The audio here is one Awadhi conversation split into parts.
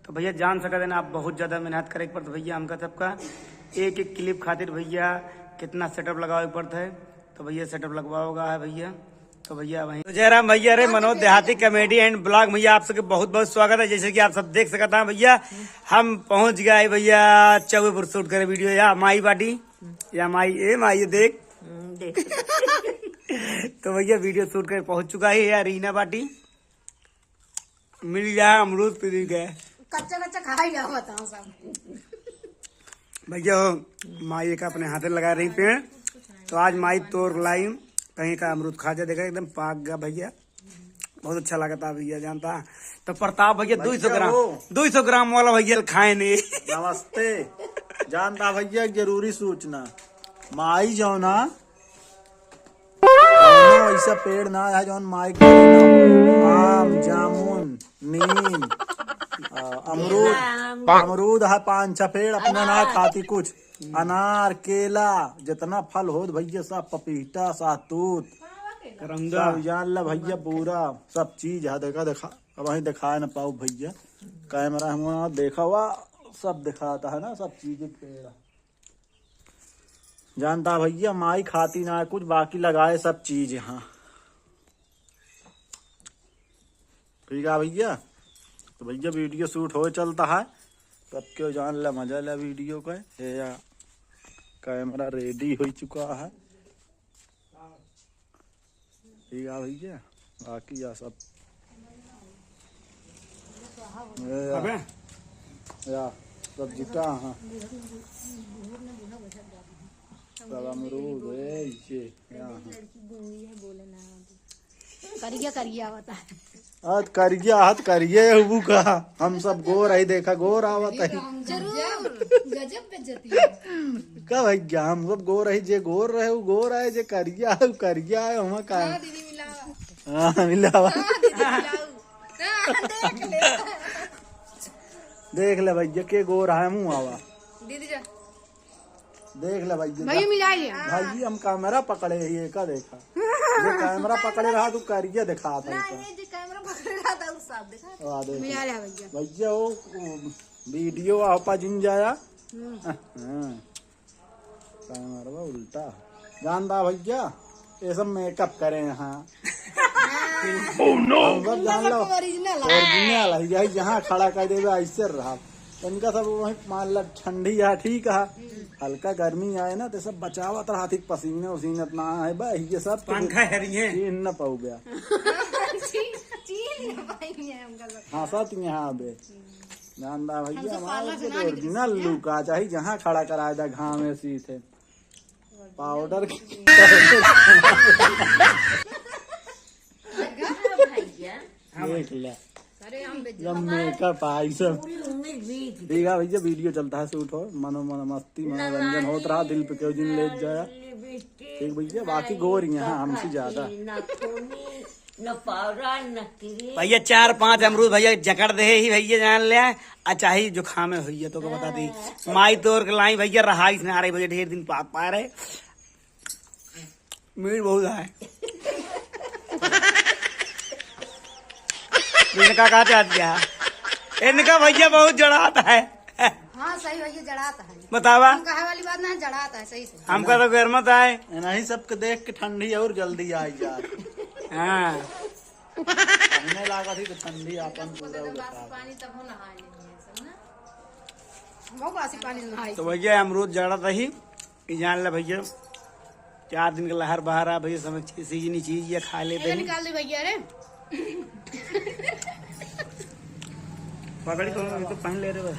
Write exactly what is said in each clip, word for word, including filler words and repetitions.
तो भैया जान सकत है ना, आप बहुत ज्यादा मेहनत करे के पड़त भैया हमका सबका। एक एक clip खातिर भैया कितना setup लगावे के पड़त है। तो भैया setup लगवाओगा है भैया। तो भैया वहीं तो जयराम भैया रे, मनोज देहाती comedy and vlog भैया आप सबके बहुत बहुत स्वागत है। जैसे कि आप सब देख सकत हैं भैया, हम पहुंच गए भैया चौबेपुर shoot करे video। या माई बाटी, या माई, ए माई, ये देख। हम्म, देख। तो भैया video shoot करे पहुंच चुका है यार, रीना बाटी। मिल जाए अमरूद पीरी के। कच्चा कच्चा खाई जाओ, बताओ सब। भैया हो, माई का अपने हाथे लगा रही पेड़, तो आज माई तोड़ लाई कहीं का अमरूद खा जा। देखा एकदम पाक गया भैया, बहुत अच्छा लगता भैया। जानता तो प्रताप भैया भैया दो सौ ग्राम, हो। दो सौ ग्राम वाला भैया खाए नहीं। नमस्ते। जानता भैया, एक जरूरी सूचना, माई जौना कौनो ऐसा पेड़ ना है जौन माई के घरे ना हो। आम, जामुन, नीम, आ, अमरूद, अमरूद है पाँच छह पेड़, अपना ना खाती कुछ। अनार, केला, जितना फल होत भैया सब, पपीता, सहतूत, करौंदा। सब जान ला भैया, पूरा सब चीज है। देखा, देखा, अब वहीं दिखाए ना पाऊ भैया, camera हम वहाँ देखा हुआ, सब दिखाता है ना, सब चीज पेड़। जानता भैया, माई खाती ना है कुछ, बाकी लगाए सब चीज। हाँ, ठीक है भैया। तो भैया video shoot हो चलता है, तो अब क्यों जान ला मजा ला video का। ये या camera ready हो चुका है। ठीक है भैया, बाकी या सब, ए, या, अबे। या, सब जिता, हाँ। सब अमरूद है, ये, या, हाँ। करिया, करिया होता है। आज करिया हाथ करिए हबू का, हम सब गोर है, देखा गोर आवत है। जरूर, गजब बेइज्जती है। का भैया, हम सब गोर है, जे गोर रहे उ गोर है, जे करिया है उ करिया है, हम का। हाँ, दीदी मिलावा। हाँ, मिलावा। हाँ, दीदी मिलाऊ। हाँ, देख ले। देख ले भैया, के गोर है, मुँह आवा। दीदी जा। देख ले भैया। भैया मिला लिया। भाई, हम camera पकड़े ही, एका देखा। जो camera पकड़े रहा, तू करिया दिखात है ना, का। ये जो camera पकड़े रहा था, उ साफ दिखात है। वाह, देख। मिला लिया भैया। भैया, वो, वो video आपा जिन जाया। हम्म। हाँ। Camera उल्टा। जानता भैया, ये सब makeup करे यहाँ। Oh no! हम सब जान लो, सब original है। Original है, यही जहाँ खड़ा कर देवे, ऐसे रहा। इनका सब वही मान ला, ठंडी है, ठीक है, हल्का गर्मी आए ना, तो सब बचावत रहा थी, पसीने उसीने इतना है बा, ये सब तो पंखा हरी है। चीन न पाऊ गया। चीन, चीन न पाई है हमका सब। हाँ, सत यहाँ आबे। जानता भैया, हमसे हमारे पाला से ना निकली original है। Look आ चाही, जहाँ खड़ा कराए दा घाम में सीत है। Powder के भैया। देख ले। अरे हम बेच जब makeup आई सब। पूरी उम्मीद बीत गई। ठीक है भैया, video चलता है, shoot हो, मनो, मनो मस्ती, मनोरंजन होत रहा, दिल पे क्यों दिन ले जाया। ठीक भैया, बाकी गोर यहाँ हमसे ज्यादा। न पाउडर, न क्रीम। भैया, चार पांच अमरूद भैया जकड़ दे ही भैया, जान ले। आ चाही जुखामे भैया, तो को बता दी। माई तोर के लाई भैया, रहाइस ना रही भैया, ढेर दिन पाक पा रहे। मीठ बहुत है। इनका का चाहत गया? इनका भैया बहुत जड़ात है। हाँ, सही भैया, जड़ात है। बतावा। हम कहे वाली बात ना है, जड़ात है, सही से। हमका तो गर्मत आए। नहीं, सबके देख के ठंडी और जल्दी आई जाए। हाँ। हमने लागा थी तो ठंडी आपन पूरा उड़ता। पानी तब हो नहाए लेंगे सब ना। हम बासी पानी से नहाई। तो भैया, हम रोज जड़ात ही। ई जान ले भैया, चार दिन के लहर बहर आ भैया, सब चीज, सीजनी चीज ये खा लेते हैं। निकाल दे भैया रे। पकड़ी कौनो, ये तो पहन ले रहे बस।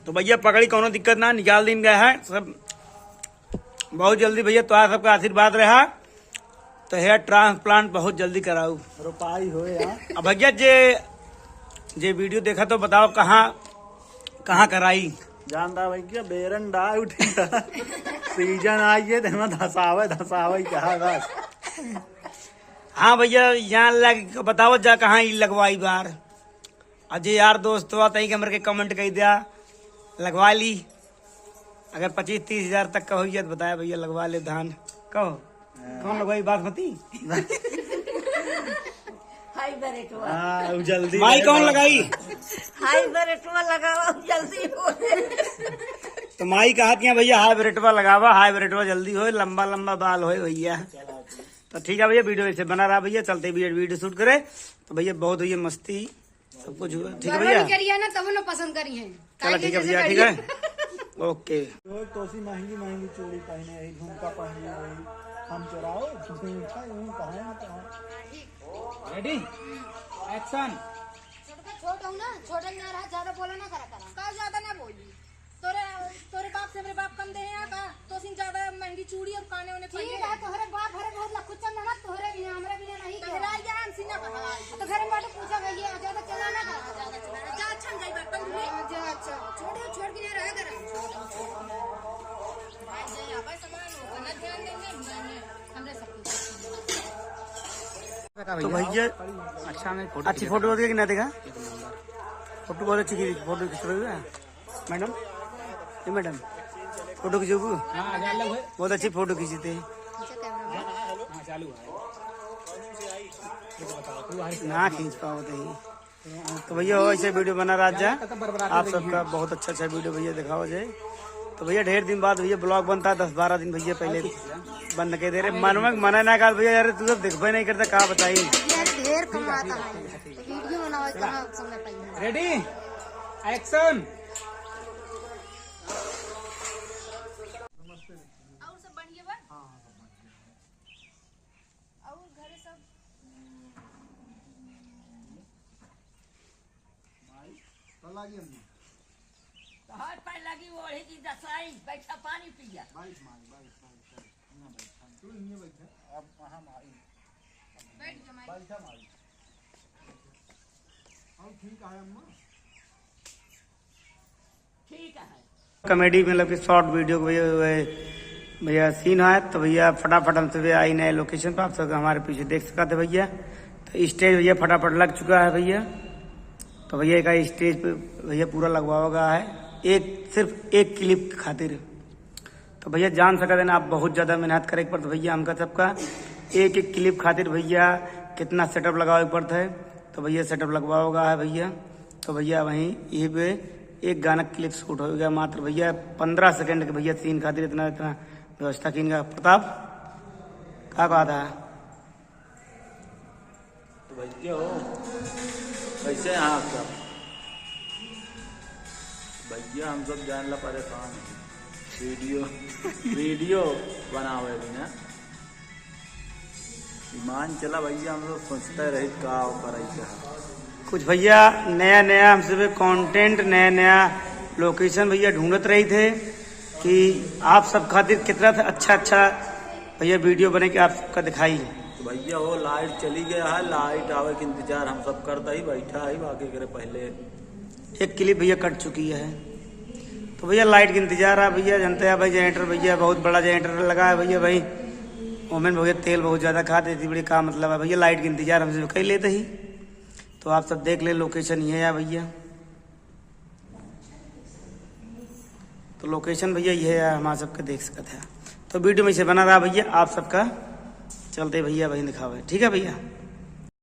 तो भैया पकड़ी कौनो दिक्कत ना, निकाल दिन गया है सब। बहुत जल्दी भैया, तो आप सबका आशीर्वाद रहा। तो hair transplant बहुत जल्दी कराऊ। रोपाई होए यार। अब भैया जे, जे video देखा तो बताओ कहाँ, कहाँ कराई? जानता भैया, बेरन डाल उठी। सीजन आई है, तेमा धसावे, धसावे कहा बस। हाँ भैया, यहाँ लग, बताओ जा कहाँ ई लगवाई बार। और जे यार दोस्त हो, तई के हमरे के comment कर दिया, लगवा ली। अगर पच्चीस तीस हजार तक का हो गया तो बताया भैया, लगवा ले धान। कहो, हाँ। कौन लगवाई बासमती? हाँ, वो जल्दी माई है। कौन लगाई? हाई बरेटवा लगावा, जल्दी हो। तो माई कहा कि भैया हाई बरेटवा लगावा, हाई बरेटवा जल्दी होए, लंबा लंबा बाल होए भैया। तो ठीक है भैया, वीडियो ऐसे बना रहा भैया, चलते भैया वीडियो शूट करे। तो भैया बहुत भैया मस्ती, सब कुछ हुआ। ठीक है गड़बड़ी भैया। करिए ना, तब ना पसंद करिए। चलो ठीक है भैया, ठीक है। ओके। रोज तोसी महंगी महंगी चूड़ी पहने, यही झुमका पहने, वही हम चोराओ, झुमका यूं कहाँ न कहाँ। रेडी, एक्शन। छोटका छोट हूँ ना, छोटन ना रहा, ज्यादा बोला ना करा करा। का ज्यादा ना बोली? तोरे, तोरे बाप से हमरे बाप कम दे हैं का? तोसिन ज्यादा महंगी चूड़ी और काने होने ठीक पहने है, हैं। तोहरे बाप भरे बहुत लखुचन है ना, तोहरे भी, हमरे भी नहीं तो क्यों? फिर आई जा, हमसे ना कहा आई। तो घर में बाटे पूछा गई है, ज्यादा चला ना करा। ज्यादा चला ना। जा, अच्छा, हम जाई बर्तन धोए। हाँ, जा, अच्छा। छोड़, छोड़ के नहीं रहा करा। आई जाए, आवा सामान, ओतना ध्यान देंगे, हमरे सब कुछ। तो भैया, अच्छा, मैं फोटो अच्छी खींचा फोटो था। देखा कि ना देखा? फोटो बहुत अच्छी खींची, फोटो खींच रही है। मैडम, ये मैडम, फोटो खींचोगे? हाँ, आ जा, अलग है। बहुत अच्छी फोटो खींचते हैं। हाँ, चालू है। ना खींच पाओ तो ही। तो भैया, हो ऐसे वीडियो बना रहा जा। आप सबका बहुत अच्छा अच्छा वीडियो भैया दिखावा जाए। तो भैया, ढेर दिन बाद भैया ब्लॉग बनता है, दस बारह दिन भैया पहले बंद कर दे रहे। मनवा के मना ना कर भैया, यार तू सब देखबे नहीं करता, का बताई। यार ढेर कमाता है, तो वीडियो बनावे कहाँ समय पाई है। रेडी, एक्शन। और सब बढ़िया बा? हाँ, हाँ, सब बढ़िया। और घरे सब? माई, तो लागी अम्मा। तो हाथ पैर लगी ओढ़ी की दसाई, बैठा पानी पिया। बैठ माई, बैठ, बैठ, बैठ। हियाँ बैठ, हाँ। तू हियाँ बैठ। अब वहाँ माई। बैठ जा माई। बैठा माई। और ठीक है अम्मा। ठीक है। कॉमेडी मतलब कि शॉर्ट वीडियो के भैया, भैया सीन है, तो भैया फटाफट हमसे भी आई नए लोकेशन पे, आप सब हमारे पीछे देख सकते हैं भैया। तो स्टेज भैया फटाफट लग चुका है भैया। तो भैया का स्टेज पे भैया पूरा लगवावा गया है, एक, सिर्फ एक क्लिप खातिर। तो भैया जान सकते हैं ना, आप बहुत ज़्यादा मेहनत करे के पड़ता भैया हमका सबका। एक एक क्लिप खातिर भैया कितना सेटअप लगावे के पड़ता है। तो भैया सेटअप लगवावा गया है भैया। तो भैया वहीं यहीं पे एक गाना क्लिप शूट हो गया मात्र भैया, पन्द्रह सेकंड के भैया सीन खातिर इतना, इतना व्यवस्था कीन गया। प्रताप, का कहता है? तो भैया हो, कैसे हैं आप सब? भैया हम सब जान ला परेशान हैं। वीडियो, वीडियो बनावे बिना। ईमान चला भैया, हम लोग सोचते रही का करे के है। कुछ भैया नया नया हमसे भी कंटेंट, नया नया लोकेशन भैया ढूंढत रही थे कि आप सब खातिर कितना अच्छा अच्छा भैया वीडियो बने के आप सबका दिखाई। तो भैया वो लाइट चली गया है, लाइट आवे के इंतजार हम सब करता ही बैठा है, बाकी करे पहले एक क्लिप भैया कट चुकी है। तो भैया लाइट के इंतजार है भैया, जानते हैं भाई जनरेटर भैया, बहुत बड़ा जनरेटर लगा है भैया भाई। ओमेन भैया तेल बहुत ज़्यादा खाते थी, बड़ी का मतलब है भैया, लाइट के इंतजार हमसे कई लेते ही। तो आप सब देख ले लोकेशन ये है भैया। तो लोकेशन भैया ये है, हमारा सबके देख सकते हैं। तो वीडियो में से बना रहा भैया, आप सबका चलते भैया वहीं दिखावे, ठीक है भैया।